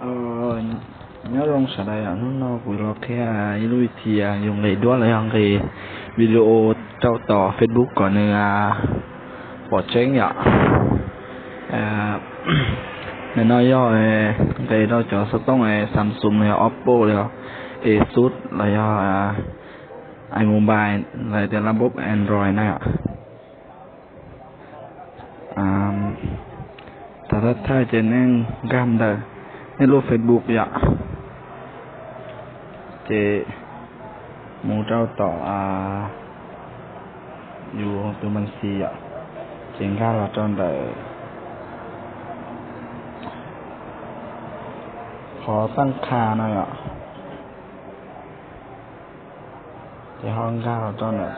Nyob zoo sawv daws yom, hnub no kuv los qhia ib lub vim thi yus nqis duab los yog nqis video rau tom Facebook kom nws pom tseeb yom. Nim no yog nqis rau cov xov tooj Samsung los yog Oppo los yog Asus los yog iMobile los tias lab npob Android na yom. Thaum thawj thawj ces nej nkag ntawm nej lub Facebook yom, ces mus rau tom yus tus npas xis yom, ces nkag los rau ntawm qhov txaj qha no yom, ces ho nkag los rau ntawm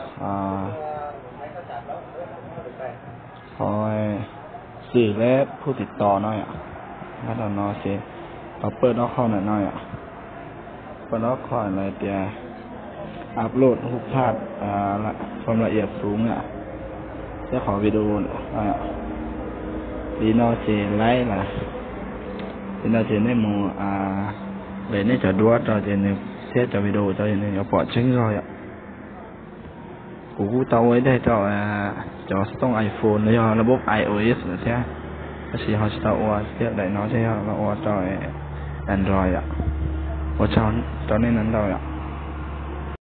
qhov xwm leb phuj tim tos no yom, nkag rau no ces tau pawj dob qhov ntawm no yom, pawj dob qhov lawv tias upload hub phaj fom la iam fum yom, thiab qhov video li no ces laib lawm, li no ces nej mus nqis nej cov duab rau ces nws thiab cov video rau ces nws yuav pom tseeb zog yom. Kuv kuj tau ua ib daim rau cov xov tooj iPhone los yog lab npob iOS lawm thiab, tab sis ho tsis tau ua thiab, daim no thiaj yog los ua rau Android yom. Ua tsaug rau nej ntau yom.